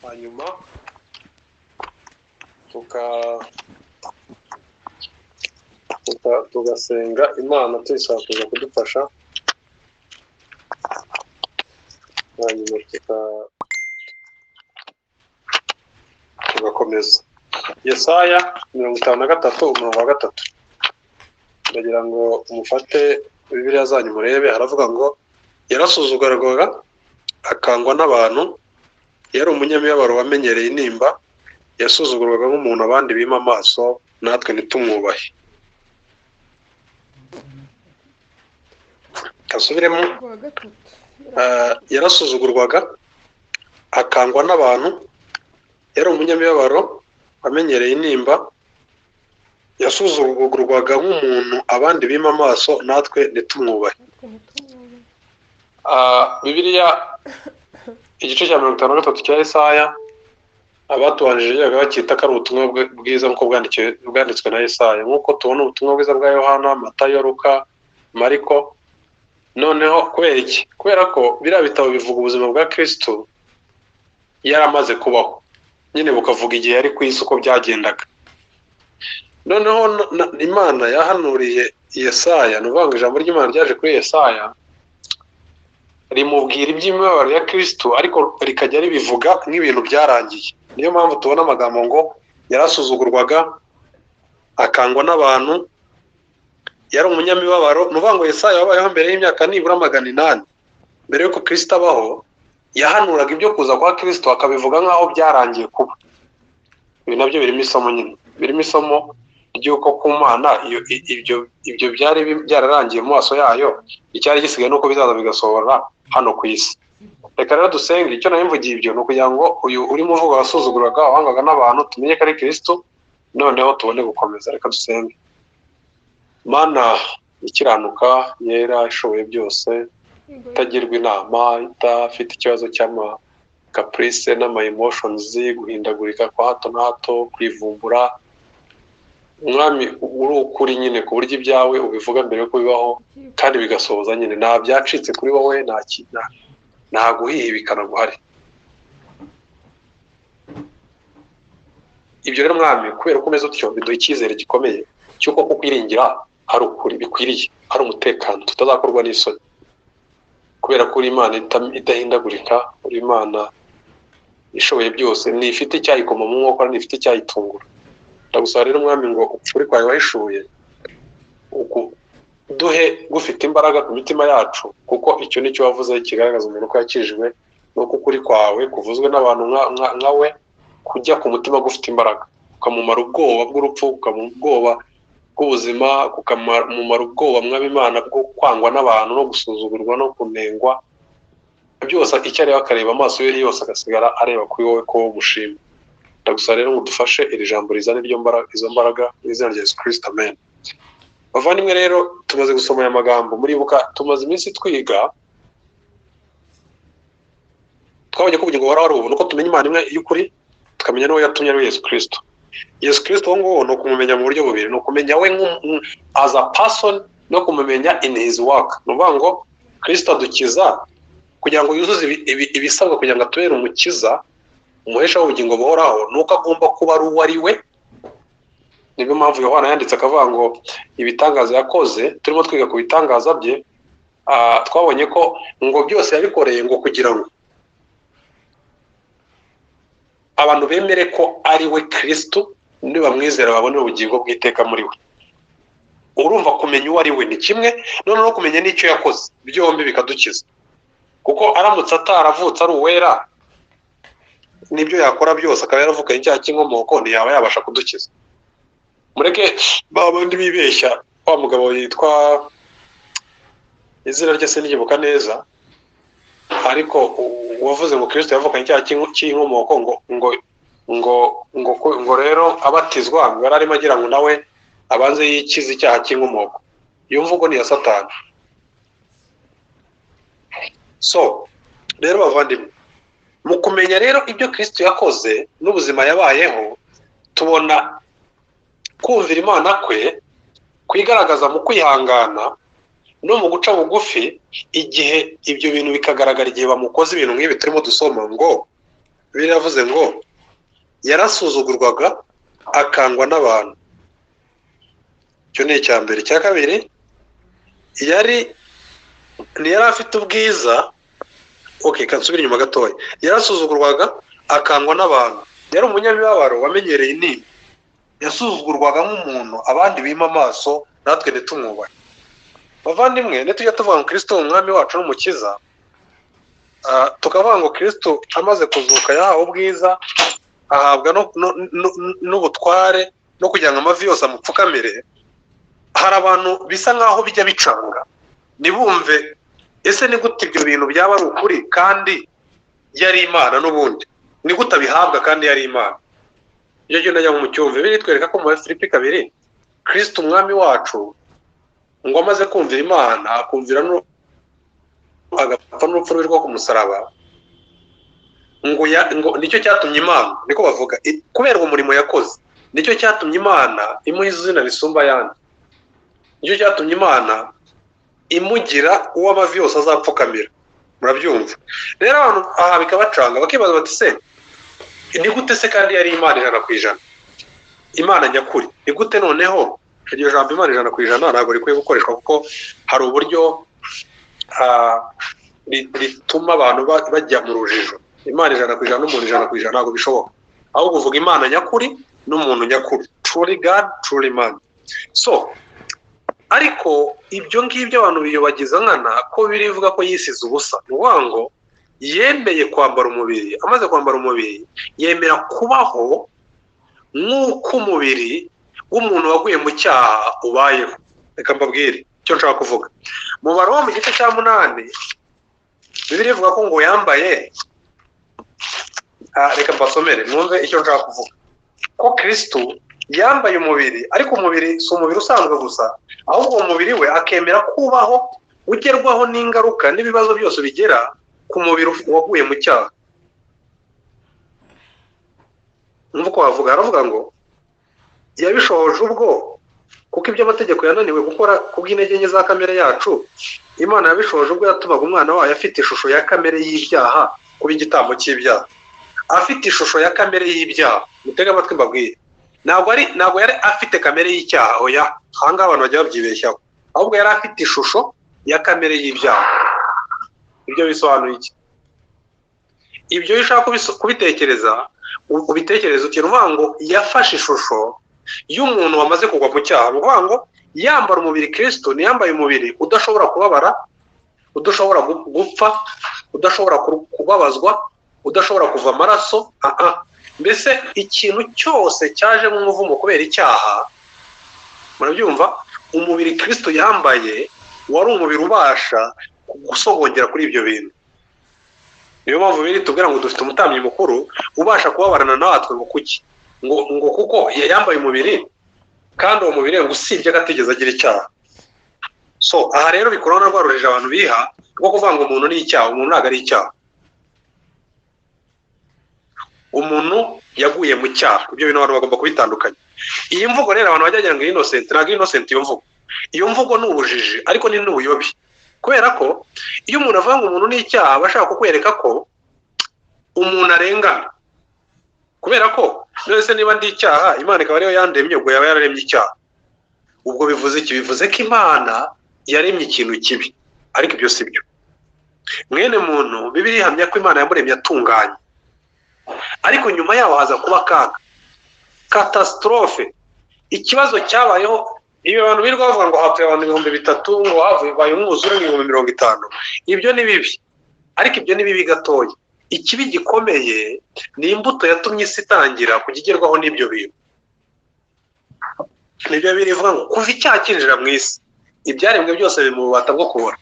Hanyuma tugasenga Imana tuyisaba kuza kudufasha, hanyuma tugakomeza. Yesaya 53 umurongo wa 3, ndagira ngo mufate Bibiliya zanyu murebe. Haravuga ngo yarasuzugurwaga akangwa n'abantu, yari umunyamibabaro wamenyereye intimba, yasuzugurwaga nk'umuntu abandi bima amaso, natwe ntitumwubahe. Kasubiremo. Wa gatatu. Yarasuzugurwaga akangwa n'abantu, yari umunyamibabaro wamenyereye intimba, yasuzugurwaga nk'umuntu abandi bima amaso, natwe ntitumwubahe. Natwe ntitumwubahe. Bibiliya igice cya 53 cya Yesaya, abatubanjirije bajyaga bacyita ko ari ubutumwa bwiza nk'uko bwanditswe na Yesaya, nk'uko tubona ubutumwa bwiza bwa Yohana, Matayo, Luka, Mariko. Noneho kubera iki? Kubera ko biriya bitabo bivuga ubuzima bwa Kristo yaramaze kubaho nyine, bukavuga igihe yari ku isi uko byagendaga. Noneho Imana yahanuriye Yesaya, ni ukuvuga ngo ijambo ry'Imana ryaje kuri Yesaya rimubwira iby'imibabaro ya Kristo, ariko rikajya ribivuga nk'ibintu byarangiye. Niyo mpamvu tubona amagambo ngo yarasuzugurwaga akangwa n'abantu, yari umunyamibabaro. Ni ukuvuga ngo Yesaya wabayeho mbere y'imyaka nibura 800 mbere y'uko Kristo abaho, yahanuraga ibyo kuza kwa Kristo akabivuga nk'aho byarangiye kuba. Ibi nabyo birimo isomo nyine, birimo isomo ry'uko ku Mana ibyo byari byararangiye mu maso yayo, icyari gisigaye nuko bizaza bigasohora hano ku isi. Reka rero dusenge. Icyo nari mvugiye ibyo ni ukugira ngo uyu urimo uvuga wasuzuguraga wangwaga n'abantu tumenye ko ari Kristo, noneho tubone gukomeza. Reka dusenge. Mana ikiranuka, yera, ishoboye byose, itagirwa inama, idafite ikibazo cy'ama caprice n'ama emotions, guhindagurika kwa hato na hato, kwivumbura, Mwami uri ukuri nyine, ku buryo ibyawe ubivuga mbere yuko bibaho kandi bigasohoza nyine. Nta byacitse kuri wowe, nta guhihibikana guhari. Ibyo rero Mwami, kubera ko umeze utyo, biduha icyizere gikomeye cy'uko kukwiringira ari ukuri bikwiriye, ari umutekano, tutazakorwa n'isoni, kubera ko uri Imana idahindagurika, uri Imana ishoboye byose, ntifite icyayikoma mu nkokora, ntifite icyayitungura. Ndagusaba rero Mwami ngo ukuri kwawe wahishuye duhe gufite imbaraga ku mitima yacu, kuko icyo nicyo wavuze kigaragaza umuntu ko yakijijwe, ni uko ukuri kwawe kuvuzwe n'abantu nka we kujya ku mutima gufite imbaraga, ukamumara ubwoba bw'urupfu, ukamumara ubwoba bw'ubuzima, ukamumara ubwoba Mwami Imana bwo kwangwa n'abantu no gusuzugurwa no kunengwa byose. Icyo areba akareba amaso ye yose agasigara areba kuri wowe ko umushima. Ndagusaba rero ngo udufashe iri jambo rizane izo mbaraga mu izina rya Yesu Kristo, amen. Bavandimwe rero, tumaze gusoma aya magambo, muribuka tumaze iminsi twiga, twabonye ko ubugingo buhoraho ari ubu, nuko tumenya Imana imwe y'ukuri, tukamenya n'uwo yatumye ari we Yesu Kristo. Yesu Kristo uwo nguwo ni ukumumenya mu buryo bubiri, ni ukumenya we as a person no kumumenya in his work. Ni ukuvuga ngo Kristo adukiza kugira ngo yuzuze ibisabwa kugira ngo atubere umukiza, umuhesha w'ubugingo buhoraho, ni uko agomba kuba ari uwo ari we. Niyo mpamvu Yohana yanditse akavuga ngo ibitangaza yakoze, turimo twiga ku bitangaza bye, twabonye ko ngo byose yabikoreye ngo kugira ngo abantu bemere ko ari we Kristo, nibamwizera babone ubugingo bw'iteka muri we. Urumva kumenya uwo ari we ni kimwe, noneho kumenya n'icyo yakoze, byombi bikadukiza. Kuko aramutse ataravutse ari uwera, nibyo yakora byose akaba yaravukanye icyaha cy'inkomoko, ntiyaba yabasha kudukiza. Mureke ba bandi bibeshya, wa mugabo yitwa izina rye sinibyibuka neza, ariko uwavuze ngo Kristo yavukanye icyaha cy'inkomoko, ngo rero abatizwa ngo yari arimo agira ngo nawe abanze yikize icyaha cy'inkomoko. Iyo mvugo ni iya Satani. So rero bavandimwe, mu kumenya rero ibyo Kristo yakoze n'ubuzima yabayeho, tubona kumvira Imana kwe kwigaragaza mu kwihangana no mu guca bugufi, igihe ibyo bintu bikagaragara igihe bamukoze ibintu nk'ibi turimo dusoma ngo Biravuze ngo yarasuzugurwaga akangwa n'abantu. Icyo ni icya mbere. Icya kabiri, ntiyari afite ubwiza. Okay, kansubire inyuma gatoya. Yarasuzugurwaga akangwa n'abantu, yari umunyamibabaro wamenyereye intimba, yasuzugurwaga nk'umuntu abandi bima amaso, natwe ntitumwubahe. Bavandimwe, nitujya tuvuga ngo Kirisito umwami wacu n'umukiza, tukavuga ngo Kirisito amaze kuzuka yahawe ubwiza, ahabwa n'ubutware no kugira ngo amavi yose amupfukamire, hari abantu bisa nk'aho bijya bicanga ntibumve: ese ni gute ibyo bintu byaba ari ukuri kandi yari Imana? N'ubundi ni gute abihabwa kandi yari Imana? Iyo cyo najya mu cyumve biritwereka ko mu Filipi 2, Kirisito umwami wacu ngo amaze kumvira Imana, akumvira agapfa n'urupfu rwe rwo ku musaraba, ngo nicyo cyatumye Imana, niko bavuga, kubera uwo murimo yakoze, nicyo cyatumye Imana imuha izina risumba ayandi, nicyo cyatumye Imana imugira uwo amavi yose azapfukamira. Murabyumva rero, abantu aha bikabacanga, bakibaza bati: "Se ni gute se kandi yari Imana 100%, Imana nyakuri, ni gute noneho?" Iryo jambo Imana 100% ntabwo rikwiye gukoreshwa, kuko hari uburyo rituma abantu bajya mu rujijo. Imana 100% n'umuntu 100% ntabwo bishoboka. Ahubwo uvuga Imana nyakuri n'umuntu nyakuri, truly God, truly man. So ariko ibyo ngibyo abantu biyobagiza nkana ko birivuga ko yisize ubusa. Ni ukuvuga ngo yemeye kwambara umubiri, amaze kwambara umubiri yemera kubaho nk'uko umubiri w'umuntu waguye mu cyaha ubayeho. Reka mbabwire icyo nshaka kuvuga. Mu Baroma mu gice cya 8, Bibiliya ivuga ko ngo yambaye, reka mbasomere mwumve icyo nshaka kuvuga, ko Kristo yambaye umubiri, ariko umubiri si umubiri usanzwe gusa, ahubwo uwo mubiri we akemera kubaho ugerwaho n'ingaruka n'ibibazo byose bigera ku mubiri waguye mu cyaha. Numva uko bavuga, aravuga ngo yabishohoje ubwo, kuko ibyo amategeko yananiwe gukora kubw'intege nke za kamere yacu, Imana yabishohoje ubwo yatumaga umwana wayo afite ishusho ya kamere y'ibyaha kuba igitambo cy'ibyaha. Afite ishusho ya kamere y'ibyaha, mutege amatwi mbabwire, ntabwo yari afite kamere y'icyaha. Oya, aha ngaha abantu bajya babyibeshyaho. Ahubwo yari afite ishusho ya kamere y'ibyaha. Ibyo bisobanuye iki? Ibyo iyo ushaka kubitekereza, ubitekereza uti uvuga ngo yafashe ishusho y'umuntu wamaze kugwa mu cyaha. Ni ukuvuga ngo yambara umubiri, Kirisito ntiyambaye umubiri udashobora kubabara, udashobora gupfa, udashobora kubabazwa, udashobora kuva amaraso. Mbese ikintu cyose cyaje nk'umuvumo kubera icyaha. Murabyumva, umubiri Kirisito yambaye wari umubiri ubasha gusogongera kuri ibyo bintu. Niyo mpamvu biri tubwira ngo dufite umutambyi mukuru ubasha kubabarana natwe. Ngo kuki? Ngo kuko yambaye umubiri, kandi uwo mubiri ngo usibye ko atigeze agira icyaha. So aha rero bikuraho na rwa rujijo abantu biha rwo kuvuga ngo umuntu ni icyaha. Umuntu ntabwo ari icyaha, umuntu yaguye mu cyaha. Ibyo bintu abantu bagomba kubitandukanya. Iyi mvugo rero abantu bajya bagira ngo innocent, ntabwo innocent iyo mvugo. Iyo mvugo ni ubujiji, ariko ni n'ubuyobe, kubera ko iyo umuntu avuga ngo umuntu ni icyaha, aba ashaka kukwereka ko umuntu arengana. Kubera ko none se niba ndi icyaha, Imana ikaba ariyo yandemye, ubwo yaba yararemye icyaha. Ubwo bivuze iki? Bivuze ko Imana yaremye ikintu kibi. Ariko ibyo si byo. Mwene muntu, Bibiliya ihamya ko Imana yamuremye atunganye, ariko nyuma yaho haza kuba akaga, catastrophe. Ikibazo cyabayeho, ibi abantu birirwa bavuga ngo hapfuye abantu 3000, ngo habaye umwuzure 50,000, ibyo ni bibi, ariko ibyo ni bibi gatoya. Ikibi gikomeye ni imbuto yatumye isi itangira kujya igerwaho n'ibyo bintu. Nibyo birivuga ngo kuva icyaha cyinjira mu isi, ibyaremwe byose biri mu bubata bwo kubora.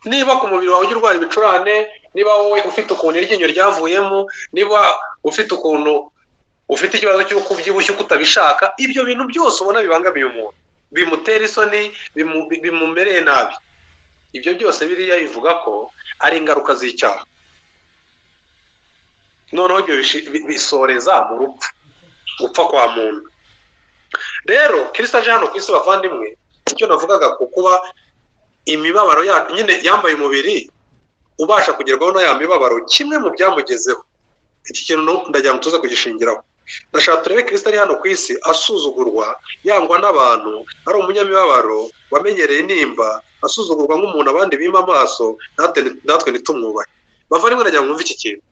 Niba ku mubiri wawe ujya urwara ibicurane, niba wowe ufite ukuntu iryinyo ryavuyemo, niba ufite ukuntu ufite ikibazo cy'uko ubyibushye uko utabishaka, ibyo bintu byose ubona bibangamiye umuntu, bimutera isoni, bimumereye nabi, ibyo byose biriya bivuga ko ari ingaruka z'icyaha. Noneho ibyo bisoreza mu rupfu, gupfa kwa muntu. Rero Kirisito aje hano ku isi, bavandimwe, icyo navugaga ku kuba imibabaro yacu nyine, yambaye umubiri. ubasha kugerwaho na ya mibabaro kimwe mu byamugezeho. Iki kintu ndagira ngo tuze kugishingiraho. Ndashaka turebe Kristo ari hano ku isi asuzugurwa, yangwa n'abantu, ari umunyamibabaro wamenyereye intimba, asuzugurwa nk'umuntu abandi bima amaso, natwe ntitumwubahe. Bavandimwe, ndagira ngo mwumve iki kintu,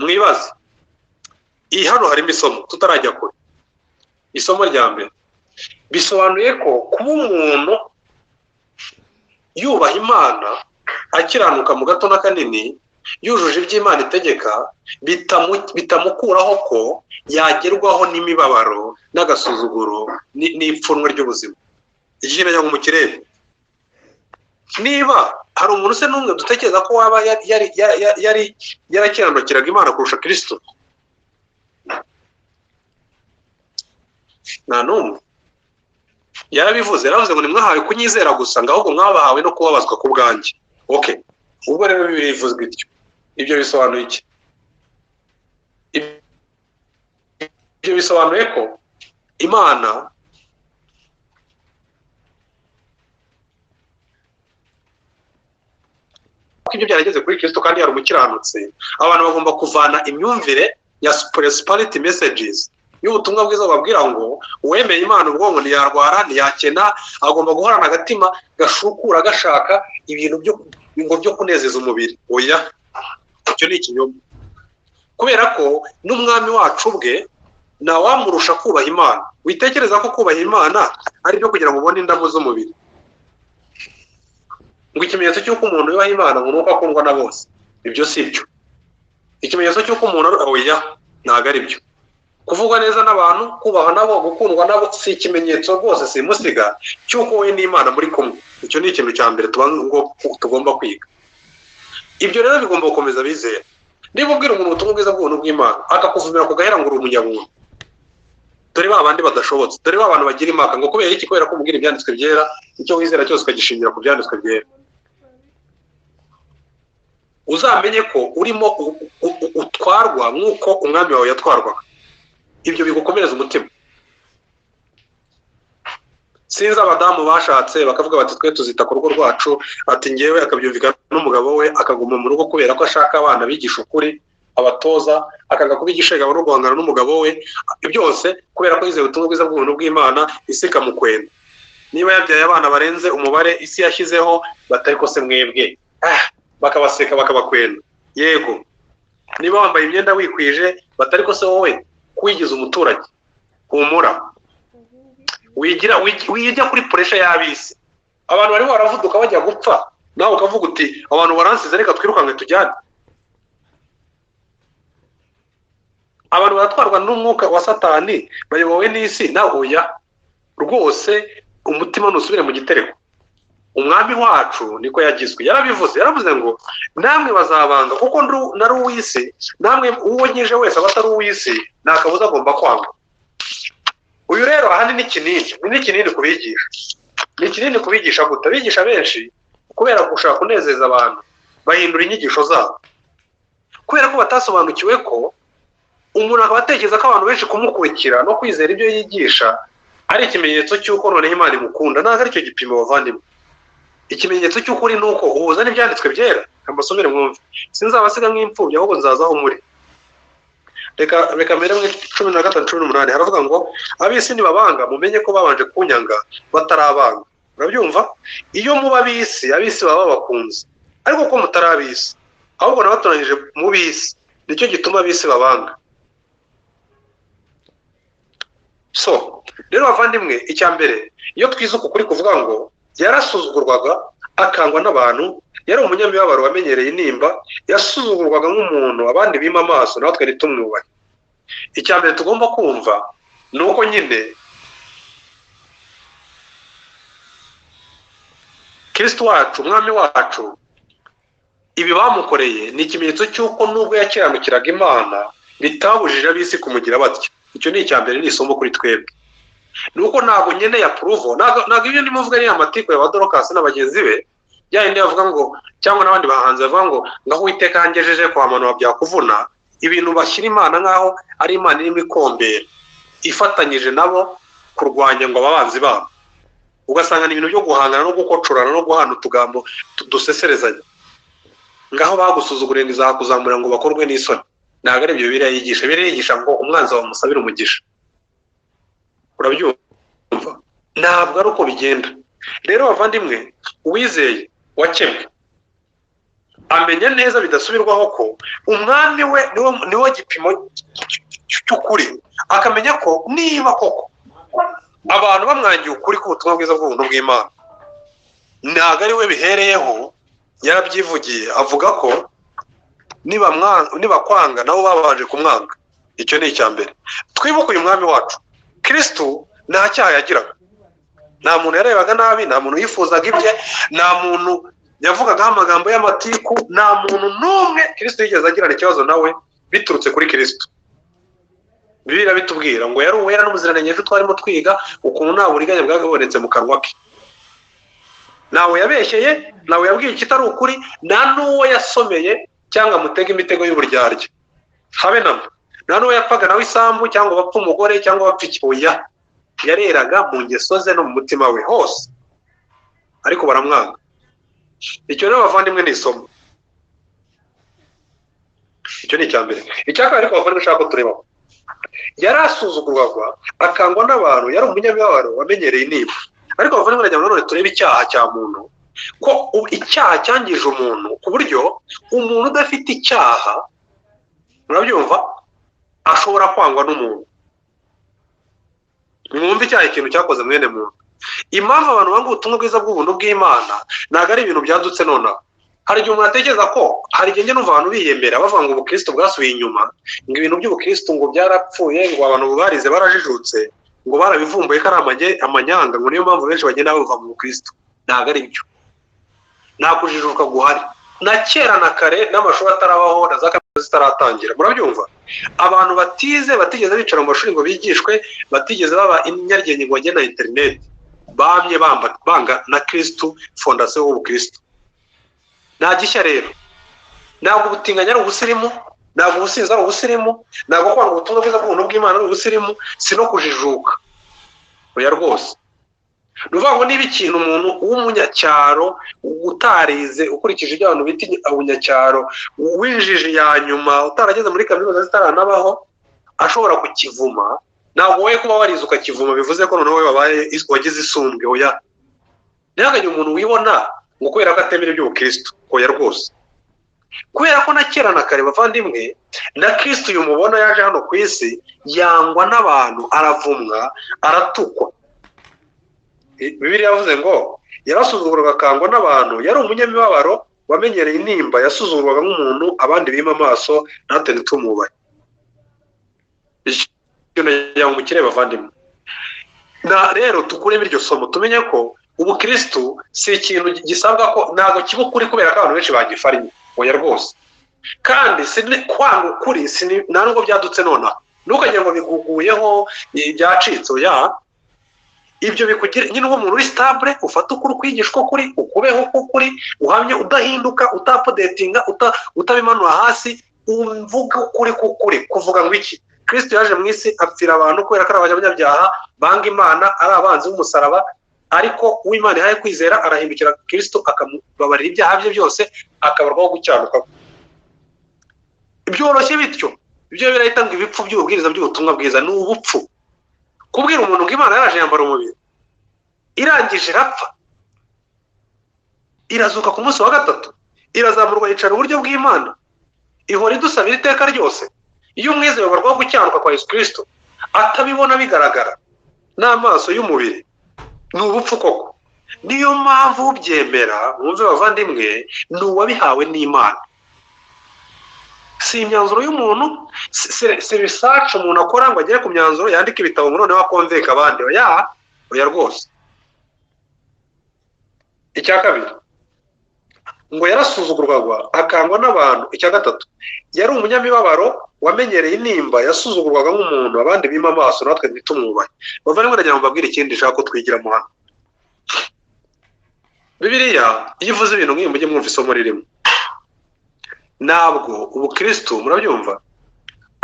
mwibaze. Iyi hano harimo isomo tutarajya kure. Isomo rya mbere bisobanuye ko kuba umuntu yubaha Imana, akiranuka mu gato n'akanini, yujuje ibyo Imana itegeka, bitamukuraho ko yagerwaho n'imibabaro n'agasuzuguro n'ipfunwe ry'ubuzima. Iki kintu ngo mukirebe. Niba hari umuntu se n'umwe dutekereza ko waba yari yarakiranukiraga Imana kurusha Kristo, nta n'umwe. Yarabivuze, yaravuze ngo nimwahawe kunyizera gusa, ngo ahubwo mwabahawe no kubabazwa ku bwanjye. Okay, ubwo rero Bibiliya ivuzwe ityo, ibyo bisobanuye iki? Ibyo bisobanuye ko Imana ibyo byarageze kuri Kristo kandi yari umukiranutsi. Abantu bagomba kuvana imyumvire ya prosperity messages y'ubutumwa bwiza bababwira ngo uwemeye Imana ubwonko ntiyarwara, ntiyakena, agomba guhorana agatima gashukura gashaka ibintu byo kunezeza umubiri. Oya, icyo ni ikinyoma. Kubera ko n'umwami wacu ubwe ntawamurusha kubaha Imana. Witekereza ko kubaha Imana ari byo kugira ngo ubone indabo z'umubiri. Ngo ikimenyetso cy'uko umuntu yubaha Imana ngo nuko akundwa na bose, ibyo si byo. Ikimenyetso cy'uko umuntu oya, ntabwo ari byo. Kuvugwa neza n'abantu, kubahwa nabo, gukundwa nabo si ikimenyetso rwose simusiga cy'uko wowe n'Imana muri kumwe. Icyo ni ikintu cya mbere tugomba kwiga. Ibyo rero bigomba gukomeza bizera. Niba ubwira umuntu ubutumwa bwiza bw'ubuntu bw'Imana akakuvumira ku gahera ngo uri umunyabuntu, dore ba bandi badashobotse, dore ba bantu bagira impaka ngo kubera iki? Kubera ko umubwira ibyanditswe byera, icyo wizera cyose ukagishingira ku byanditswe byera. Uzamenye ko urimo utwarwa nk'uko umwami wawe yatwarwaga. Ibyo bigukomereza umutima. Sinzi abadamu bashatse bakavuga bati twe tuzita ku rugo rwacu, ati ngewe akabyumvikana n'umugabo we akaguma mu rugo kubera ko ashaka abana bigisha ukuri, abatoza, akanga kuba igishegabo no guhangana n'umugabo we, byose kubera ko yizeye ubutumwa bwiza bw'ubuntu bw'Imana, isi ikamukwena. Niba yabyaye abana barenze umubare isi yashyizeho, batari ko se mwebwe, bakabaseka bakabakwena. Yego, niba wambaye imyenda wikwije, batari ko se wowe kwigiza umuturage, humura, wigira wijya kuri pressure y'abisi. Abantu barimo baravuduka bajya gupfa, nawe ukavuga uti abantu baransize reka twirukanke tujyane. Abantu baratwarwa n'umwuka wa Satani, bayobowe n'isi, nawe oya rwose, umutima nusubire mu gitereko. Umwami wacu niko yagizwe, yarabivuze, yaravuze ngo namwe bazabanga kuko nari uw'isi, namwe uwo nkije wese aba atari uw'isi, nta kabuza agomba kwanga. Uyu rero ahanini ni kinini kubigisha, ni kinini kubigisha guta abigisha benshi kubera gushaka kunezeza abantu bahindura inyigisho zabo, kubera ko batasobanukiwe ko umuntu akaba atekereza ko abantu benshi kumukurikira no kwizera ibyo yigisha ari ikimenyetso cy'uko noneho Imana imukunda. Ntabwo aricyo gipimo bavandimwe. Ikimenyetso cy'ukuri ni uko uhuza n'ibyanditswe byera. Amasomere mwumve, sinzabasiga nk'imfubyi ahubwo nzaza aho muri. Reka mbere muri 15 18 haravuga ngo ab'isi nibabanga mumenye ko babanje kunyanga batarabanga. Urabyumva? Iyo muba ab'isi, ab'isi baba babakunze, ariko ko mutari ab'isi ahubwo nabatoranyije mu b'isi, nicyo gituma ab'isi babanga. So rero bavandimwe, icya mbere iyo twize uku kuri kuvuga ngo yarasuzugurwaga akangwa n'abantu, yari umunyamibabaro wamenyereye intimba, yasuzugurwaga nk'umuntu abandi bima amaso natwe ntitumwubahe. Icya mbere tugomba kumva ni uko nyine Kristo wacu, umwami wacu, ibi bamukoreye ni ikimenyetso cy'uko nubwo yakiranukiraga Imana bitabujije ab'isi kumugira batyo. Icyo ni icya mbere, ni isomo kuri twebwe. Nuko ntabwo nkeneye approval, ntabwo ibyo ndimo mvuga ni amatiku ya Dorcas na bagenzi be, ya yindi bavuga ngo cyangwa n'abandi bahanzi bavuga ngo ngaho Uwiteka yangejeje kwa manura byakuvuna, ibintu bashyira Imana nkaho ari Imana irimo ikombera ifatanyije nabo kurwanya ngo ababanzi babo, ugasanga ni ibintu byo guhangana no gukocorana no guhana utugambo duseserezanya. Ngaho bagusuzuguriye ngo izakuzamura ngo bakorwe n'isoni. Ntabwo ari ibyo Bibiliya yigisha. Bibiliya yigisha ngo umwanzi wawe umusabire umugisha. Urabyumva? Ntabwo ari uko bigenda. Rero bavandimwe, uwizeye wakemwe amenya neza bidasubirwaho ko Umwami we niwe gipimo cy'ukuri, akamenya ko niba koko abantu bamwangiye ukuri k'ubutumwa bwiza bw'ubuntu bw'Imana, ntabwo ari we bihereyeho. Yarabyivugiye, avuga ko nibakwanga nabo babanje kumwanga. Icyo ni icya mbere. Twibuke uyu Mwami wacu Kirisitu, nta cyaha yagiraga, nta muntu yarebaga nabi, nta muntu yifuzaga ibye, nta muntu yavugagaho amagambo y'amatiku, nta muntu n'umwe Kirisitu yigeze agirana ikibazo nawe biturutse kuri Kirisitu. Bibiliya bitubwira ngo yari uwera n'umuziranenge. Ejo twarimo twiga ukuntu nta buriganya bwabonetse mu kanwa ke. Ntawe yabeshyeye, ntawe yabwiye ikitari ukuri, nta n'uwo yasomeye cyangwa amutega imitego y'uburyarya, habe na mba. Nta n'uwo yapfaga nawe isambu cyangwa bapfa umugore cyangwa bapfa iki, oya. Yareraga mu ngeso ze no mu mutima we hose, ariko baramwanga. Icyo rero bavandimwe ni isomo. Icyo ni icya mbere. Icya kabiri ariko bavandimwe ushaka ko turebaho, yari asuzugurwaga akangwa n'abantu, yari umunyamibabaro wamenyereye intimba. Ariko bavandimwe, nagira ngo nanone turebe icyaha cya muntu, ko icyaha cyangije umuntu ku buryo umuntu udafite icyaha, murabyumva, ashobora kwangwa n'umuntu. Mwumve icyaha ikintu cyakoze mwene muntu. Impamvu abantu banga ubutumwa bwiza bw'ubuntu bw'Imana ntabwo ari ibintu byadutse nonaha. Hari igihe umuntu atekereza ko, hari igihe njya numva abantu biyemera bavuga ngo ubukristo bwasubiye inyuma, ngo ibintu by'ubukristo ngo byarapfuye, ngo abantu barize barajijutse, ngo barabivumbuye ko ari amanyanga, ngo niyo mpamvu benshi bagenda bava mu bukristo. Ntabwo ari byo, nta kujijuka guhari. Na kera na kare, n'amashuri atarabaho na za kaminuza zitaratangira, murabyumva, abantu batize, batigeze bicara mu mashuri ngo bigishwe, batigeze baba inyaryenge ngo bajye na interineti, bamye banga na Kirisitu, fondation w'ubukristo. Nta gishya rero. Ntabwo ubutinganyi ari ubusirimu, ntabwo ubusinzi ari ubusirimu, ntabwo kwanga ubutumwa bwiza bw'ubuntu bw'Imana ari ubusirimu, si no kujijuka, oya rwose. Ni ukuvuga ngo niba ikintu umuntu w'umunyacyaro utarize, ukurikije ibyo abantu bita ubunyacyaro, w'injiji ya nyuma, utarageze muri kaminuza zitaranabaho, ashobora kukivuma, ntabwo wowe kuba warize ukakivuma bivuze ko noneho wowe wabaye wagize isumbwe, oya. Ntihakagire umuntu wibona ngo kubera ko atemera iby'ubukristo, oya rwose. Kubera ko na kera na kare bavandimwe, na Kirisitu uyu mubona yaje hano ku isi yangwa n'abantu, aravumwa, aratukwa. Bibiliya yavuze ngo yarasuzugurwaga akangwa n'abantu, yari umunyamibabaro wamenyereye intimba, yasuzugurwaga nk'umuntu abandi bima amaso, natwe ntitumubahe. Icyo nagira ngo mukire bavandimwe, na rero tukuremo iryo somo, tumenye ko ubukristu si ikintu gisabwa ko, ntabwo kiba ukuri kubera ko abantu benshi bagifariye, oya rwose. Kandi si kwanga ukuri, si nta nubwo byadutse nonaha. Ntukagire ngo biguguyeho, byacitse, oya. Ibyo bikugira nyine uwo muntu uri stable, ufata ukuri, ukwigishwa ukuri, ukubeho ukuri, uhamye, udahinduka, utaupdatinga, utabimanura hasi, uvuga ukuri k'ukuri. Kuvuga ngo iki? Kristo yaje mu isi apfira abantu kubera ko ari abanyabyaha banga Imana, ari abanzi b'umusaraba, ariko uw'Imana ihaye kwizera arahindukira Kristo akamubabarira ibyaha bye byose, akabarwaho gukiranuka. Byoroshye bityo. Ibyo birahita ngo ibipfu by'ububwiriza by'ubutumwa bwiza ni ubupfu. Kubwira umuntu ngo Imana yaraje yambara umubiri, irangije irapfa, irazuka ku munsi wa gatatu, irazamurwa yicara iburyo bw'Imana, ihora idusabira iteka ryose. Iyo umwizeye barwaho gukiranuka kwa Yesu Kirisito atabibona bigaragara n'amaso y'umubiri, ni ubupfu koko. Niyo mpamvu ubyemera, mwumve bavandimwe, ni uwabihawe n'Imana, si imyanzuro y'umuntu, si research umuntu akora ngo agere ku myanzuro, yandike ibitabo ngo noneho aconvinca abandi, oya, oya rwose. Icya kabiri, ngo yarasuzugurwaga akangwa n'abantu. Icya gatatu, yari umunyamibabaro wamenyereye intimba, yasuzugurwaga nk'umuntu abandi bima amaso, natwe ntitumwubahe. Bavandimwe, ndagira ngo mbabwire ikindi nshaka ko twigiramo hano. Bibiliya iyo ivuze ibintu nk'ibi, mujye mwumva isomo ririmo. Ntabwo ubukristo, murabyumva,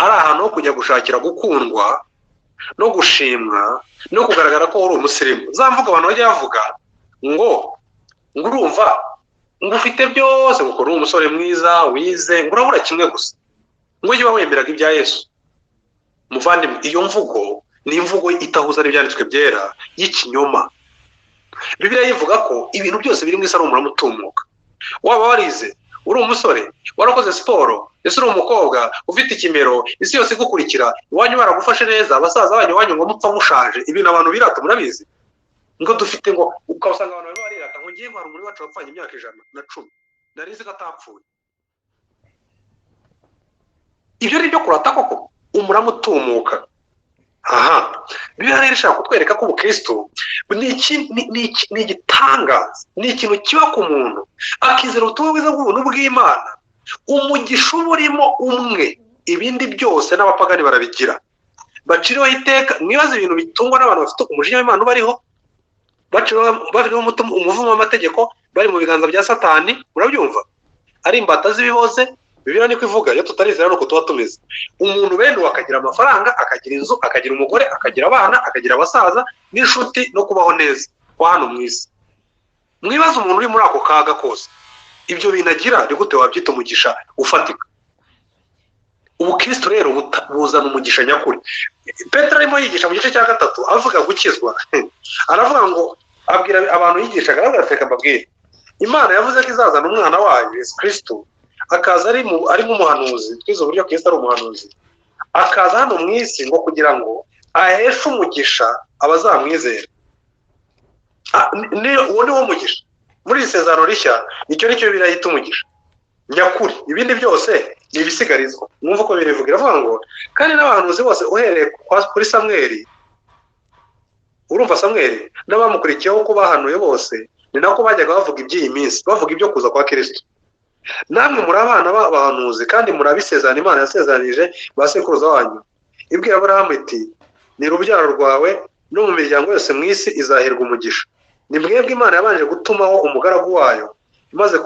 ari ahantu ho kujya gushakira gukundwa no gushimwa no kugaragara ko uri umusirimu. Za mvuga abantu bajya bavuga ngo urumva Ngo ufite byose, ngo uri umusore mwiza wize, ngo urabura kimwe gusa, ngo ujye uba wemeraga ibya Yesu. Muvandimwe, iyo mvugo ni imvugo itahuza n'ibyanditswe byera, y'ikinyoma. Bibiliya ivuga ko ibintu byose biri mu isi ari umurama utumuka. Waba warize, uri umusore, warakoze siporo, ese uri umukobwa ufite ikimero, isi yose igukurikira, iwanyu baragufashe neza, abasaza banyu iwanyu ngo mupfa mushaje, ibintu abantu birata murabizi, ngo dufite, ngo ukabasanga abantu barimo barirata ngo ngiye ngo hari umuntu wacu wapfanye imyaka 110, nari nzi ko atapfuye. Ibyo ni ibyo kurata koko, umurama utumuka. Aha Bibiliya rero ishaka kutwereka ko ubukristo ni igitangaza, ni ikintu kiba ku muntu akizera ubutumwa bwiza bw'ubuntu bw'Imana, umugisha uba urimo umwe, ibindi byose n'abapagani barabigira, baciriweho iteka. Mwibaze ibintu bitungwa n'abantu bafite umujinya w'Imana ubariho, baciriweho umuvumo w'amategeko, bari mu biganza bya Satani, murabyumva, ari imbata z'ibiboze. Bibiliya niko ivuga, iyo tutarizera nuko tuba tumeze. Umuntu bene uwo akagira amafaranga, akagira inzu, akagira umugore, akagira abana, akagira abasaza n'inshuti, no kubaho neza kwa hano mu isi. Mwibaze umuntu uri muri ako kaga kose, ibyo bintu agira, ni gute wabyita umugisha ufatika? Ubukristo rero buzana umugisha nyakuri. Petero arimo yigisha mu gice cya 3 avuga gukizwa, aravuga ngo, abwira abantu yigishaga, aravuga ati reka mbabwire, Imana yavuze ko izazana umwana wayo Yesu Kristo, akaza ari nk'umuhanuzi, twize uburyo Kristo ari umuhanuzi, akaza hano mu isi ngo kugira ngo aheshe umugisha abazamwizera. Uwo ni wo mugisha muri iri sezerano rishya, icyo nicyo birahita umugisha nyakuri, ibindi byose ni ibisigarizwa. Mwumva uko birivuga, iravuga ngo kandi n'abahanuzi bose uhereye kuri Samweli, urumva Samweli n'abamukurikiyeho uko bahanuye bose, ni nako bajyaga bavuga iby'iyi minsi, bavuga ibyo kuza kwa Kristo. Namwe muri abana b'abahanuzi kandi muri abisezerano Imana yasezeranije ba sekuruza wanyu, ibwira Aburahamu iti ni urubyaro rwawe no mu miryango yose mu isi izahirwa umugisha. Ni mwebwe Imana yabanje gutumaho umugaragu wayo imaze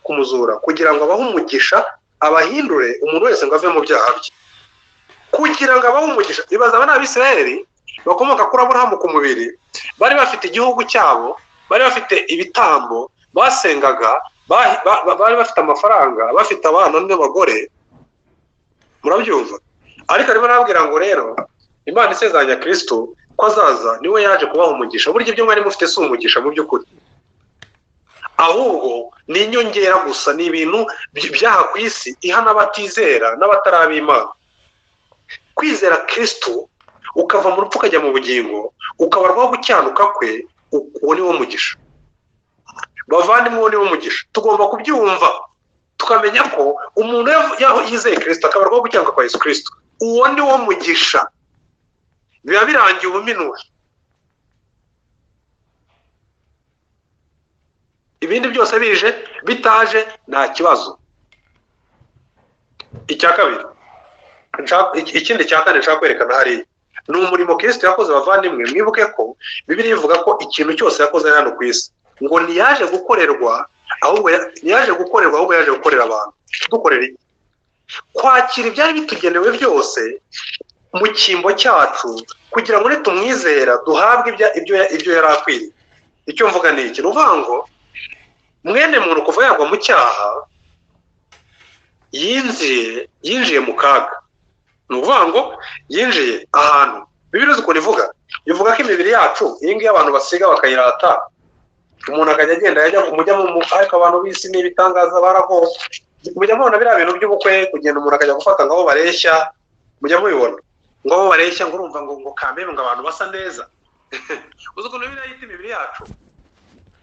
kumuzura kugira ngo abahe umugisha, abahindure umuntu wese ngo ave mu byaha bye, kugira ngo abahe umugisha. Ibaza abana b'Abisirayeli bakomoka kuri Aburahamu ku mubiri, bari bafite igihugu cyabo, bari bafite ibitambo basengaga, bari bafite amafaranga, bafite abana n'abagore, murabyumva. Ariko arimo arababwira ngo rero Imana isezeranya Kristo ko azaza, niwe yaje kubaha umugisha. Burya ibyo mwari mufite si umugisha mu by'ukuri, ahubwo ni inyongera gusa, ni ibintu byaha ku isi iha n'abatizera n'abatari ab'Imana. Kwizera Kristo ukava mu rupfu ukajya mu bugingo, ukabarwaho gukiranuka kwe, uwo ni wo mugisha. Bavandimwe, uwo ni wo mugisha. Tugomba kubyumva tukamenya ko umuntu yizeye Kristo akabarwaho gukiranuka kwa Yesu Kristo, uwo ni wo mugisha. Biba birangiye ubuminura, ibindi byose bije bitaje nta kibazo. Icya kabiri, ikindi cya kane nshaka kwerekana hariya ni umurimo Kristo yakoze. Bavandimwe, mwibuke ko Bibiliya ivuga ko ikintu cyose yakoze hano ku isi ngo ntiyaje gukorerwa, ahubwo ntiyaje gukorerwa, ahubwo yaje gukorera abantu. Dukorera iki? Kwakira ibyari bitugenewe byose mu cyimbo cyacu, kugira ngo nitumwizera duhabwe ibyo yari akwiriye. Icyo mvuga ni iki? Ni ukuvuga ngo mwene muntu kuva yagwa mu cyaha yinjiye mu kaga. Ni ukuvuga ngo yinjiye ahantu. Bibiliya uzi ukuntu ivuga? Ivuga ko imibiri yacu iyi ngiyi abantu basiga bakayirata, umuntu akajya agenda yajya mujya mu, ariko abantu b'isi ni ibitangaza, baragowe. Mujya mubona biriya bintu by'ubukwe, kugenda umuntu akajya gufata ngo abo bareshya, mujya mubibona ngo abo bareshya, ngo urumva ngo kameme, ngo abantu basa neza. Uzi ukuntu Bibiliya yita imibiri yacu?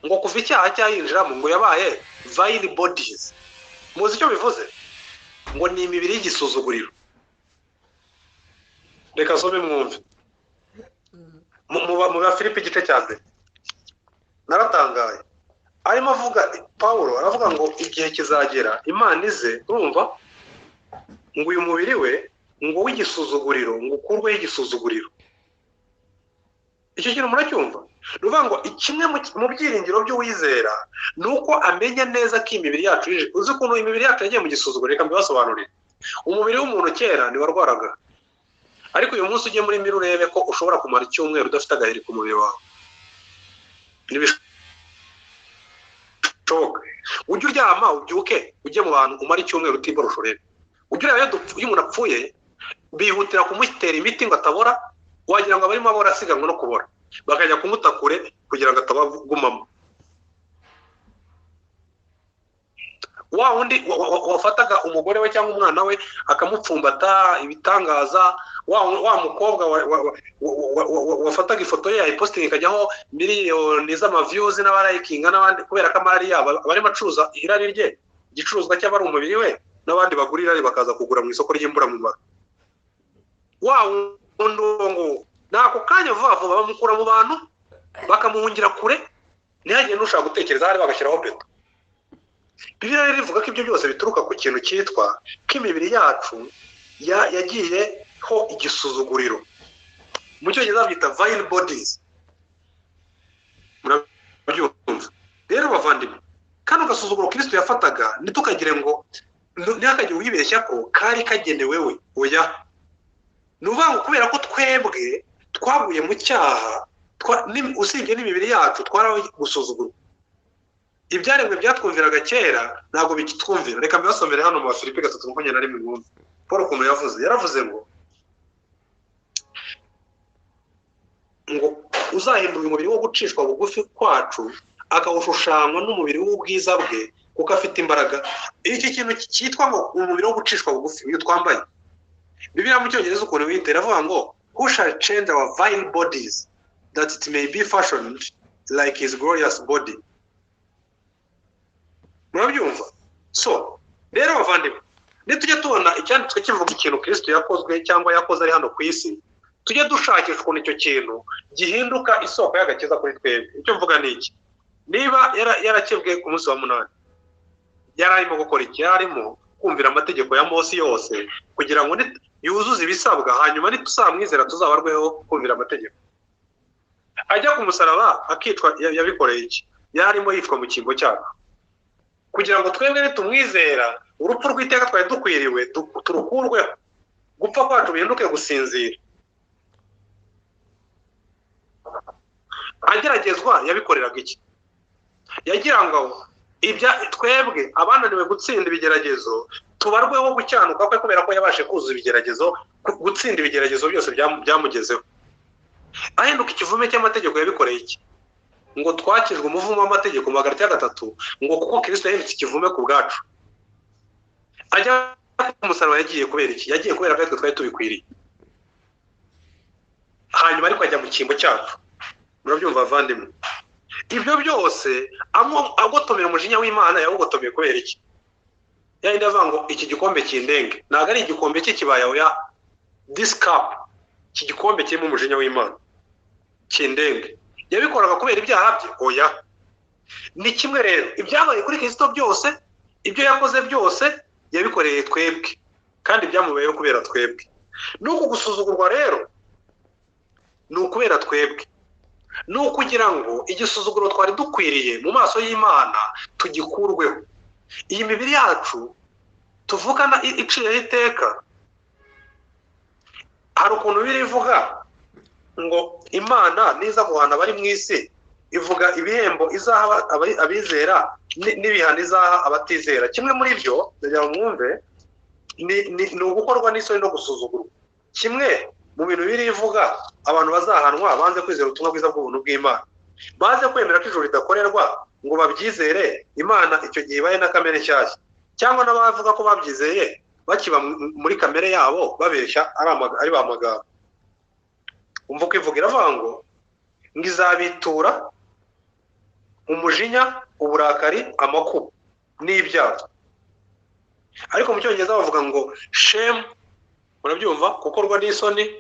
Ngo kuva icyaha cyayinjiramo ngo yabaye vile bodies. Muzi icyo bivuze? Ngo ni imibiri y'igisuzuguriro. Reka nsome mwumve. Mu ba Filipi igice cya 1 naratangaye. Arimo avuga Pawulo aravuga ngo igihe kizagera Imana ize, urumva, ngo uyu mubiri we ngo w'igisuzuguriro ngo ukurweho igisuzuguriro. Icyo kintu muracyumva? Ni ukuvuga ngo kimwe mu byiringiro by'uwizera ni uko amenya neza ko imibiri yacu ije. Uzi ukuntu imibiri yacu yagiye mu gisuzuguriro? Reka mbibasobanurire. Umubiri w'umuntu kera ntiwarwaraga, ariko uyu munsi ujye muri miri urebe ko ushobora kumara icyumweru udafite agaheri ku mubiri wawe. Ntibishoboka. Ujye uryama ubyuke ujye mu bantu umara icyumweru utiborosha urebe. Ujye ureba iyo umuntu apfuye bihutira kumutera imiti ngo atabora, wagira ngo abarimo abora asiganwa no kubora, bakajya kumuta kure kugira ngo atabagumamo. Wa wundi wafataga umugore we cyangwa umwana we akamupfumbata ibitangaza, wa mukobwa wafataga ifoto ye yayipositinga ikajyaho miliyoni z'amaviyuzi n'abarayikinga n'abandi, kubera ko amarari yabo abarimo acuruza irari rye, igicuruzwa cy'abari umubiri we, n'abandi bagura irari bakaza kugura mu isoko ry'imburamumaro. Wa wundi ngo nako kanya vuba vuba bamukura mu bantu bakamuhungira kure, ntihagire n'ushaka gutekereza ahari bagashyiraho beto. Bibiliya rero ivuga ko ibyo byose bituruka ku kintu cyitwa ko imibiri yacu yagiyeho igisuzuguriro. Mu cyongereza babyita vile bodies. Murabyumva rero bavandimwe, kano gasuzuguro Kristo yafataga ntitukagire ngo ntihakagire uwibeshya ko kari kagenewe we. Oya, ni ukuvuga ngo kubera ko twebwe twaguye mu cyaha, usibye n'imibiri yacu twaragusuzugurwa. Ibyaremwe byatwumviraga kera ntabwo bikitwumvira. Reka mbibasomere hano mu Bafilipi 3:21 mwumve Paul ukuntu yavuze. Yaravuze ngo uzahindura umubiri wo gucishwa bugufi kwacu akawushushanywa n'umubiri w'ubwiza bwe kuko afite imbaraga. Iki kintu cyitwa ngo umubiri wo gucishwa bugufi uyu twambaye, Bibiliya mu cyongereza ukuntu wita iravuga ngo who shall change our vile bodies that it may be fashioned like his glorious body. Murabyumva? So rero bavandimwe, nitujya tubona icyanditswe kivuga ikintu Kristo yakozwe cyangwa yakoze ari hano ku isi, tujye dushakisha ukuntu icyo kintu gihinduka isoko y'agakiza kuri twebwe. Icyo mvuga ni iki: niba yarakebwe ku munsi wa 8, yari arimo gukora iki? Yari arimo kumvira amategeko ya Mose yose kugira ngo yuzuze ibisabwa, hanyuma nituzamwizera tuzabarweho kumvira amategeko. Ajya ku musaraba akicwa, yabikoreye iki? Yari arimo yicwa mu cyimbo cyacu kugira ngo twebwe nitumwizera urupfu rw'iteka twari dukwiriwe turukurweho, gupfa kwacu bihinduke gusinzira. Ageragezwa yabikoreraga iki? Yagira ngo ibya twebwe abananiwe gutsinda ibigeragezo tubarweho gucyanuka kwe, kubera ko yabashe kuzuza ibigeragezo, gutsinda ibigeragezo byose byamugezeho. Ahinduka ikivume cy'amategeko yabikoreye iki? Ngo twakijwe umuvumo w'amategeko mu Bagalatiya 3, ngo kuko Kristo yahindutse ikivume ku bwacu. Ajya ku musaraba yagiye kubera iki? Yagiye kubera ko twe twari tubikwiriye, hanyuma ariko ajya mu cyimbo cyacu. Murabyumva bavandimwe? Ibyo byose agotomera umujinya w'Imana yawugotomeye kubera iki? Yahindi avuga ngo iki gikombe kindenge, ntabwo ari igikombe cy'ikibaya, oya, this cup, iki gikombe kirimo umujinya w'Imana kindenge. Yabikoraga kubera ibyaha bye? Oya. Ni kimwe rero, ibyabaye kuri Kristo byose, ibyo yakoze byose yabikoreye twebwe, kandi byamubayeho kubera twebwe. Nuko gusuzugurwa rero ni ukubera twebwe, ni ukugira ngo igisuzuguro twari dukwiriye mu maso y'Imana tugikurweho. Iyi mibiri yacu tuvukana iciyeho iteka, hari ukuntu birivuga ngo Imana niza guhana abari mu isi, ivuga ibihembo izaha abizera n'ibihano izaha abatizera. Kimwe muri byo ndagira ngo mwumve ni ugukorwa n'isoni no gusuzugurwa. Kimwe mu bintu birivuga abantu bazahanwa banze kwizera ubutumwa bwiza bw'ubuntu bw'Imana, baze kwemera ko ijuru ridakorerwa ngo babyizere, Imana icyo gihe ibaye na kamere nshyashya, cyangwa n'abavuga ko babyizeye bakiba muri kamere yabo babeshya ari ba magambo. Umva uko ivuga, iravuga ngo izabitura umujinya, uburakari, amakuba n'ibyago. Ariko mu cyongereza bavuga ngo shame, murabyumva, gukorwa n'isoni.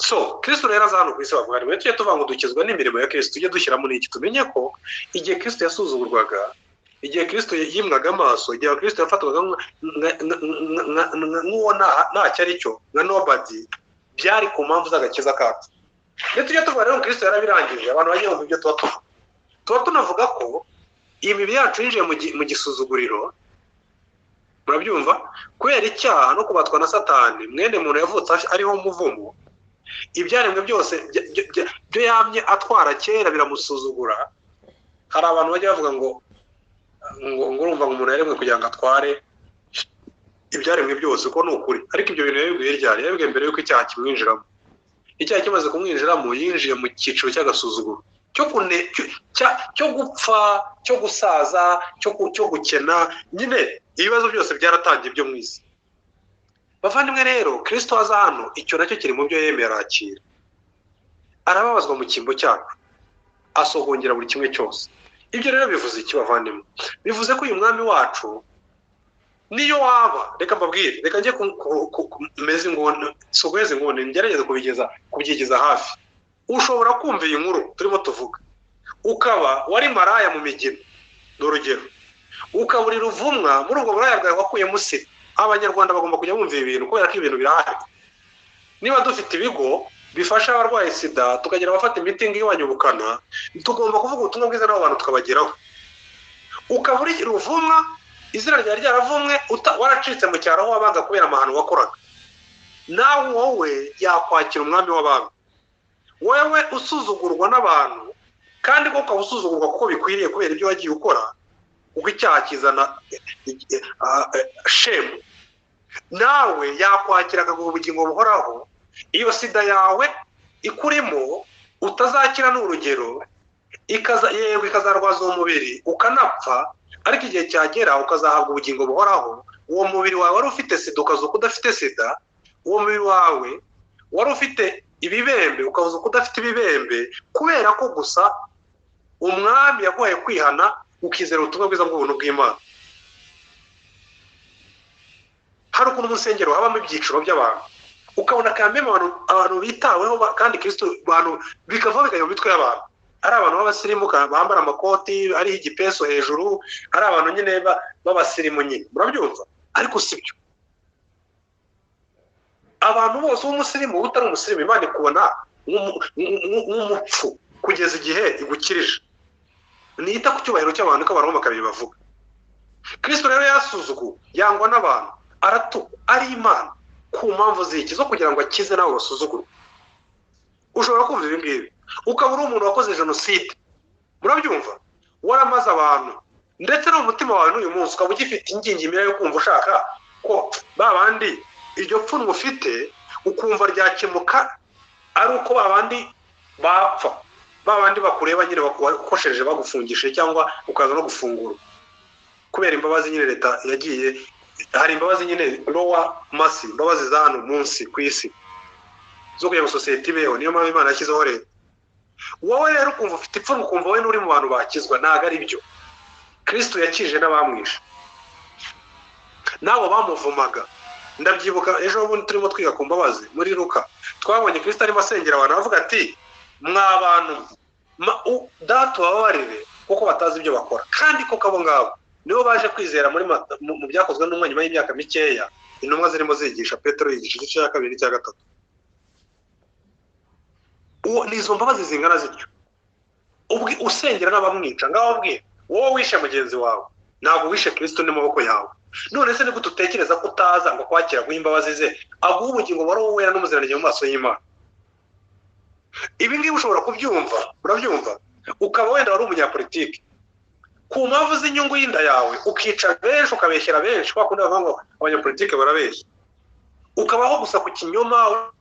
So Kristo rero aza hano ku isi bavuga ngo tujye tuvuga ngo dukizwa n'imirimo ya Kristo, tujye dushyiramo n'iki? Tumenye ko igihe Kristo yasuzugurwaga, igihe Kristo yimwaga amaso, igihe Kristo yafatwaga nk'uwo ntacyo ari cyo, nka nobody, byari ku mpamvu z'agakiza kacu. Iyo tujya tuvuga rero Kristo yarabirangije, abantu bagiye mu byo tuba tuvuga, tuba tunavuga ko imibiri yacu yinjiye mu gisuzuguriro, murabyumva, kubera icyaha no kubatwa na Satani. Mwene muntu yavutse ariho umuvumo, ibyaremwe byose byo yamye atwara kera biramusuzugura. Hari abantu bajya bavuga ngo ngo urumva ngo umuntu yaremwe kugira ngo atware ibyaremwe byose, uko ni ukuri. Ariko ibyo bintu yabibwiye ryari? Yabibwiye mbere y'uko icyaha kimwinjiramo. Icyaha kimaze kumwinjiramo yinjiye mu cyiciro cy'agasuzuguro, cyo gupfa, cyo gusaza, cyo gukena, nyine ibibazo byose byaratangiye byo mu isi. Bavandimwe rero, Kristo aza hano, icyo nacyo kiri mu byo yemeye, arakira, arababazwa mu cyimbo cyacu, asogongera buri kimwe cyose. Ibyo rero bivuze iki bavandimwe? Bivuze ko uyu mwami wacu niyo waba, reka mbabwire, reka njye meze inguni, sogoheze inguni, ngerageze kubyigeza hafi. Ushobora kumva iyi nkuru turimo tuvuga, ukaba wari maraya mu migina, ni urugero, ukabura ruvumwa muri ubwo buraya bwawe wakuyemo sida. Abanyarwanda bagomba kujya bumva ibi bintu kubera ko ibintu birahari. Niba dufite ibigo bifasha abarwaye sida, tukagira abafata imiti igabanya ubukana, tugomba kuvuga ubutumwa bwiza n'abo bantu tukabageraho. Ukaba uri ruvumwa, izina ryawe ryaravumwe, waracitse mu cyaro aho wabaga kubera amahano wakoraga, nawe wowe yakwakira umwami w'abami. Wewe usuzugurwa n'abantu, kandi ko ukaba usuzugurwa kuko bikwiriye kubera ibyo wagiye ukora, kuko icyaha kizana shemu, nawe yakwakira akaguha ubugingo buhoraho. Iyo sida yawe ikurimo utazakira ni urugero, yego ikazarwaza uwo mubiri ukanapfa, ariko igihe cyagera ukazahabwa ubugingo buhoraho. Uwo mubiri wawe wari ufite sida ukazuka udafite sida, uwo mubiri wawe wari ufite ibibembe ukazuka udafite ibibembe, kubera ko gusa umwami yaguhaye kwihana ukizera ubutumwa bwiza bw'ubuntu bw'Imana. Hari ukuntu mu nsengero habamo ibyiciro by'abantu, ukabona kameme abantu bitaweho kandi Kristo abantu bikava bikajya mu mitwe y'abantu, ari abantu b'abasirimu bambara amakoti ariho igipeso hejuru, ari abantu nyine b'abasirimu nyine, murabyumva. Ariko si byo, abantu bose w'umusirimu utari umusirimu Imana ikubona nk'umupfu kugeza igihe igukirije. Nita ku cyubahiro cy'abantu ko abantu bakabiri bavuga. Kristo rero yasuzuguwe, yangwa n'abantu, aratukwa, ari Imana ku mpamvu ziki? Zo kugira ngo akize nawe basuzugurwe. Ushobora kumva ibi ngibi ukaba uri umuntu wakoze jenoside, murabyumva, waramaze abantu, ndetse no mu mutima wawe n'uyu munsi ukaba ugifite ingingimira yo kumva ushaka ko ba bandi iryo pfunwe ufite ukumva ryakemuka ari uko ba bandi bapfa, ba bandi bakureba nyine bakoshereje bagufungishije cyangwa ukaza no gufungura kubera imbabazi nyine leta yagiye. Hari imbabazi nyine lower mercy, imbabazi za hano munsi ku isi zo kugira ngo sosiyete ibeho, niyo mpamvu Imana yashyizeho leta. Wowe rero ukumva ufite ipfunwe, ukumva wowe n'uri mu bantu bakizwa, ntabwo ari byo. Kristo yakije n'abamwishe n'abo bamuvumaga. Ndabyibuka ejo bundi turimo twiga ku mbabazi muri Luka, twabonye Kristo arimo asengera abantu avuga ati mwa bantu data ubabarire kuko batazi ibyo bakora. Kandi koko abo ngabo nibo baje kwizera muri mu byakozwe n'umwe nyuma y'imyaka mikeya, intumwa zirimo zigisha, Petero yigisha igice cya kabiri n'icya gatatu. Uwo ni izo mbabazi zingana zityo. Usengera n'abamwica, ngaho ubwiye wowe wishe mugenzi wawe, ntabwo wishe Kristo n'amaboko yawe. None se nigute utekereza ko utaza ngo kwakira guha imbabazi ze, aguha ubugingo wari wera n'umuziranenge mu maso y'Imana? Ibi ngibi ushobora kubyumva, urabyumva, ukaba wenda wari umunyapolitiki, ku mpamvu z'inyungu y'inda yawe ukica benshi, ukabeshyera benshi, kwa kundi bavuga ngo abanyapolitike barabeshya, ukabaho gusa ku kinyoma,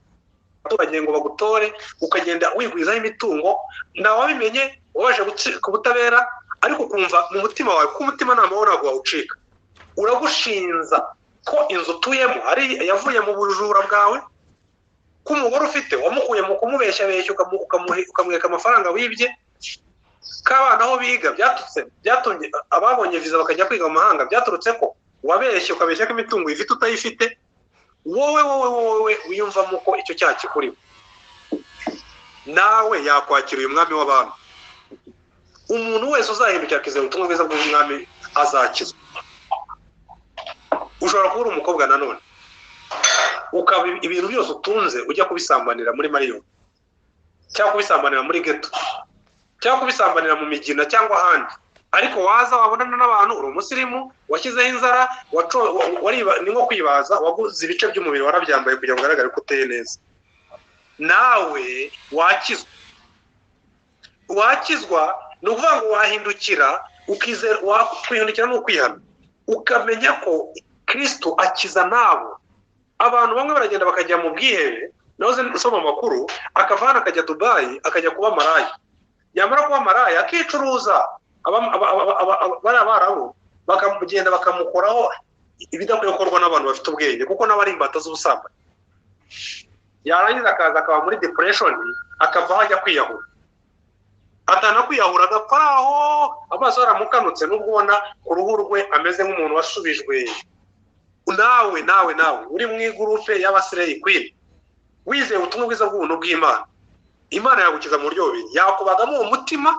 abaturage ngo bagutore, ukagenda wigwizaho imitungo, ntawabimenye, wabasha gucika ubutabera, ariko ukumva mu mutima wawe ko umutima nama wawe ntabwo wawucika, uragushinza ko inzu utuyemo ari yavuye mu bujura bwawe, ko umugore ufite wamukuye mu kumubeshyabeshya ukamwereka amafaranga wibye, ko abana aho biga byatumye ababonye viza bakajya kwiga mu mahanga byaturutse ko wabeshye, ukabeshya ko imitungo uyifite utayifite. Wowe wowe wowe wiyumvamo ko icyo cyaha kikuriho, nawe yakwakira uyu mwami w'abantu. Umuntu wese uzahindukira akizera ubutumwa bwiza bw'umwami azakizwa. Ushobora kuba uri umukobwa nanone ukaba ibintu byose utunze ujya kubisambanira muri mariyoni, cyangwa kubisambanira muri geto, cyangwa kubisambanira mu migina cyangwa ahandi, ariko waza wabonana n'abantu uri umusirimu, washyizeho inzara, ni nko kwibaza, waguze ibice by'umubiri warabyambaye kugira ngo ugaragare ko uteye neza, nawe wakizwa. Wakizwa ni ukuvuga ngo wahindukira Ukizera, kwihindukira ni ukwihana, ukamenya ko Kristo akiza nabo. Abantu bamwe baragenda bakajya mu bwihebe, nahoze nsoma amakuru, akava hano akajya Dubayi, akajya kuba maraya, yamara kuba maraya akicuruza, bariya Barabu bakamugenda bakamukoraho ibidakwiye gukorwa n'abantu bafite ubwenge, kuko nabo ari imbata z'ubusambanyi. Yarangiza akaza akaba muri depression, akavaho ajya kwiyahura, atana kwiyahura agapfa aho amaso yaramukanutse, nubwo ubona ku ruhu rwe ameze nk'umuntu wasubijwe. Nawe nawe nawe uri mu igurupe y'aba slay queen, wizeye ubutumwa bwiza bw'ubuntu bw'Imana, Imana yagukiza mu buryo bubiri: yakubagamo uwo mutima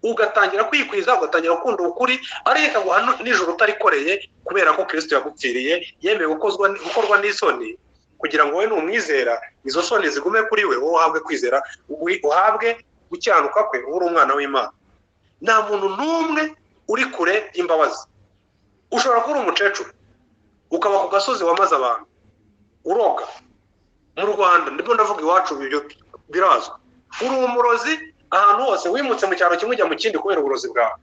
ugatangira kwikwiza, ugatangira gukunda ukuri, ariko ikaguha nijoro utarikoreye, kubera ko Kristo yagupfiriye, yemeye gukorwa n'isoni kugira ngo wowe numwizera izo soni zigume kuri we, wowe uhabwe kwizera, uhabwe gukiranuka kwe, uri umwana w'Imana. Nta muntu n'umwe uri kure y'imbabazi. Ushobora kuba uri umukecuru ukaba ku gasozi wamaze abantu uroga mu Rwanda, ndimo ndavuga iwacu ibyo birazwi, uri umurozi ahantu hose, wimutse mu cyaro kimwe ujya mu kindi kubera uburozi bwawe,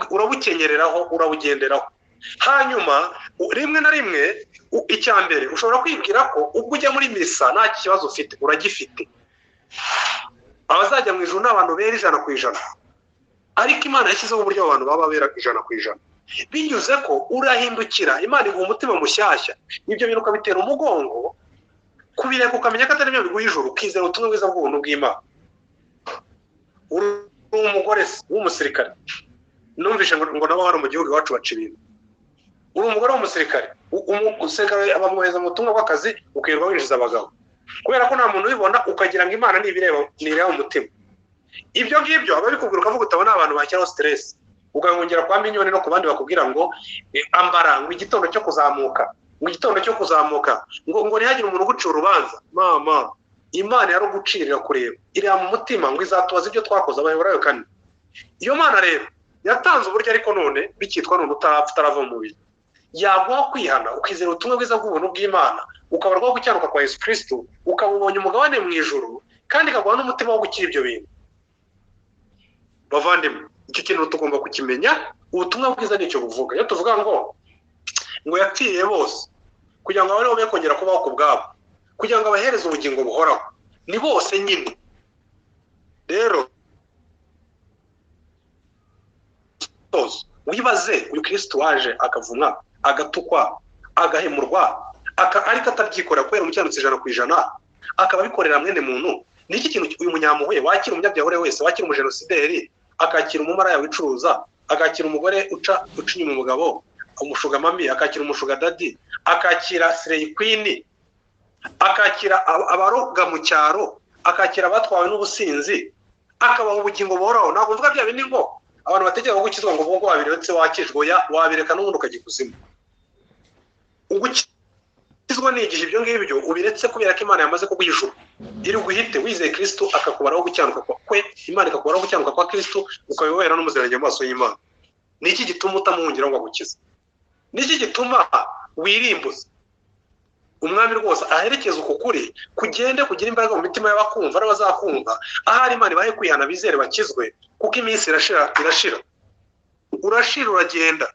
urabukenyereraho, urabugenderaho. Hanyuma rimwe na rimwe, icya mbere ushobora kwibwira ko ubwo ujya muri misa nta kibazo ufite, uragifite. Abazajya mu ijuru ni abantu bera 100%, ariko Imana yashyizeho uburyo abantu baba bera 100%, binyuze ko urahindukira, Imana iguha umutima mushyashya, ibyo bintu ukabitera umugongo, kubireka ukamenya ko atari byo biguha ijuru, ukizera ubutumwa bwiza bw'ubuntu bw'Imana. Uri umugore w'umusirikare, numvise ngo nabo hano mu gihugu iwacu baca ibintu. Uri umugore w'umusirikare, umusirikare bamwohereza mu butumwa bw'akazi, ukirirwa winjiza abagabo, kubera ko nta muntu ubibona, ukagira ngo Imana nibireba mu mutima. Ibyo ngibyo ababikubwira ukavuga utabona abantu bashyiraho stress, ukabongera kwa minyoni no ku bandi bakubwira ngo ambara, ngo igitondo cyo kuzamuka, ngo igitondo cyo kuzamuka, ngo ntihagire umuntu ugucira urubanza. Mama, Imana yarugucirira kureba, ireba mu mutima, ngo izatubaza ibyo twakoze. Abaheburayo 4. Iyo Mana rero yatanze uburyo, ariko none bikitwa none utarapfa, utarava mu mubiri, yaguha kwihana, ukizera ubutumwa bwiza bw'ubuntu bw'Imana, ukabarwaho gukiranuka kwa Yesu Kristo, ukaba ubonye umugabane mu ijuru, kandi ikaguha n'umutima wo gukira ibyo bintu. Bavandimwe, icyo kintu tugomba kukimenya. Ubutumwa bwiza nicyo buvuga. Iyo tuvuga ngo yapfiriye bose kugira ngo ababeho be kongera kubaho ku bwabo, kugira ngo abahereze ubugingo buhoraho, ni bose nyine. Rero wibaze uyu Kristo waje akavumwa, agatukwa, agahemurwa, ariko atabyikorera kubera umukiranutsi 100%, akaba abikorera mwene muntu. Ni iki kintu uyu munyampuhwe wakira umunyabyaha wese, wakira umujenosideri, akakira umumaraya wicuruza, akakira umugore uca inyuma umugabo, umushugamami, akakira umushugadadi, akakira slay queen, akakira abaroga mu cyaro, akakira abatwawe n'ubusinzi, akabaha ubugingo buhoraho. Ntabwo mvuga bya bindi ngo abantu batekereza gukizwa ngo ubwo wabiretse wakijwe, oya, wabireka n'ubundi ukajya ikuzimu. Ugukizwa ni igihe ibyo ngibyo ubiretse kubera ko Imana yamaze kuguha ijuru, iri guhite wizeye Kristo akakubaraho gukiranuka kwe, Imana ikakubaraho gukiranuka kwa Kristo, ukaba wera n'umuziranenge mu maso y'Imana. Ni iki gituma utamuhungira ngo agukize? Ni iki gituma wirimbuza? Umwami rwose aherekeza uku kuri kugende kugira imbaraga mu mitima y'abakumva n'abazakumva, ahari Imana ibahe kwihana bizere bakizwe, kuko iminsi irashira, irashira, urashira, uragenda.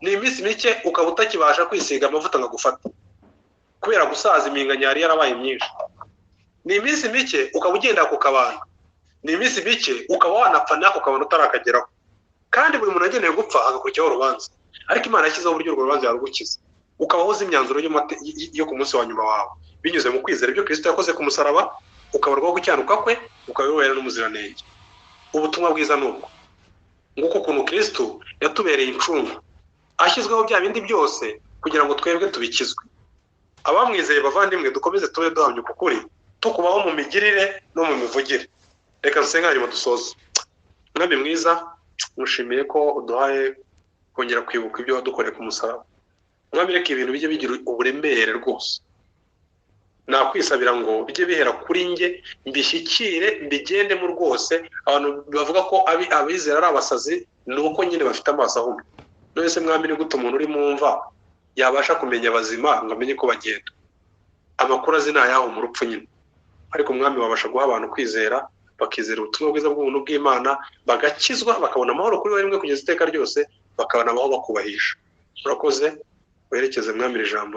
Ni iminsi mike ukaba utakibasha kwisiga amavuta ngo agufate kubera gusaza, iminganyari yarabaye myinshi. Ni iminsi mike ukaba ugenda ku kabando, ni iminsi mike ukaba wanapfa n'ako kabando utarakageraho. Kandi buri muntu agenewe gupfa hagakurikiraho urubanza, ariko Imana yashyizeho uburyo urwo rubanza yarugukiza, ukaba uzi imyanzuro yo ku munsi wa nyuma wawe binyuze mu kwizera ibyo Kristo yakoze ku musaraba, ukabarwaho gukiranuka kwe, ukaba wera n'umuziranenge. Ubutumwa bwiza ni ubwo nguko ukuntu Kristo yatubereye incungu, ashyizweho bya bindi byose kugira ngo twebwe tubikizwe. Abamwizeye bavandimwe, dukomeze tube duhamye uku kuri, tukubaho mu migirire no mu mivugire. Reka nsenga hanyuma dusoze. Mwami mwiza, mushimiye ko uduhaye kongera kwibuka ibyo wadukoreye ku musaraba. Mwami, reka ibintu bijye bigira uburemere rwose. Nakwisabira ngo bijye bihera kuri nge, mbishyikire, mbigendemo rwose. Abantu bavuga ko abizera ari abasazi, ni uko nyine bafite amaso ahumye. None se mwami, ni gute umuntu uri mu mva yabasha kumenya abazima ngo amenye ko bagenda? Amakuru azi ni ayaho mu rupfu nyine. Ariko mwami, wabasha guha abantu kwizera Bakizera ubutumwa bwiza bw'ubuntu bw'Imana, bagakizwa, bakabona amahoro kuri we rimwe kugeza iteka ryose, bakabona abaho bakubahisha. Urakoze, werekeze, Mwami, iri jambo.